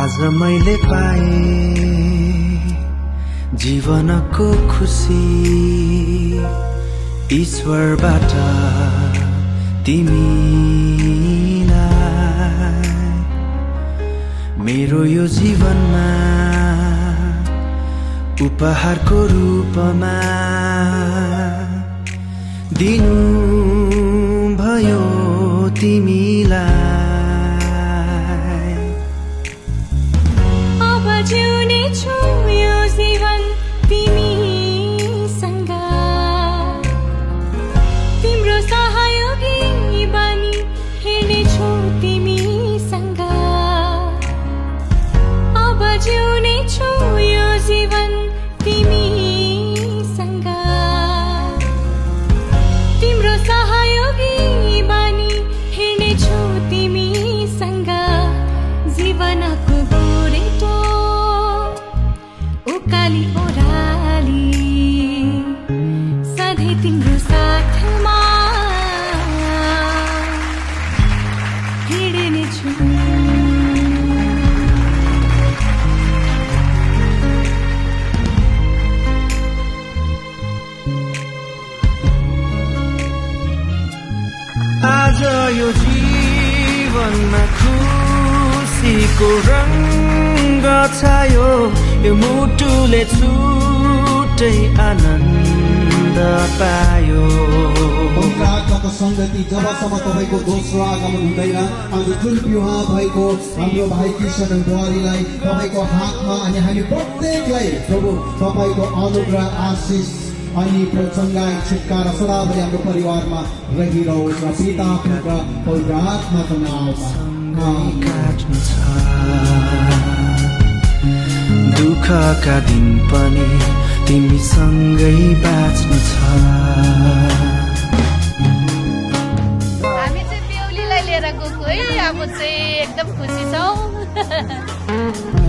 आज मैले पाए जीवनको खुसी ईश्वरबाट तिमीलाई मेरो यो जीवनमा उपहारको रूपमा दिनु भयो तिमीलाई अब जिउने छु यो जीवन तिमीसँग तिम्रो सहयोगी बनी हिँड्नेछु तिमीसँग अब जिउने छु यो जीवन तिमीसँग तिम्रो सहयोगी बनी हिँड्नेछु तिमीसँग जीवनको गोरेटो उकाली ओह्राली सधैँ तिम्रो साथमा हिँड्नेछु आज यो जीवनमा खुसीको रंग छायो यो मुटुले छुट्टै आनन्द पायो आत्माको संगति जबसम्म तपाईको दोस्रो आगमन हुँदैन आज जुन विवाह भएको हाम्रो भाइ किशन बुहारीलाई तपाईको हातमा अनि हामी प्रत्येकलाई प्रभु तपाईको अनुग्रह आशिष अनि प्रसंगाई छुटकारा सदाभरि हाम्रो परिवारमा रहिरहोस् र पिता पुत्र पवित्र आत्माको नाममा काट्नु छ दुःखका दिन पनि तिमीसँगै बाँच्नु छ हामी चाहिँ बेहुलीलाई लिएर गएको है अब चाहिँ एकदम खुसी छौं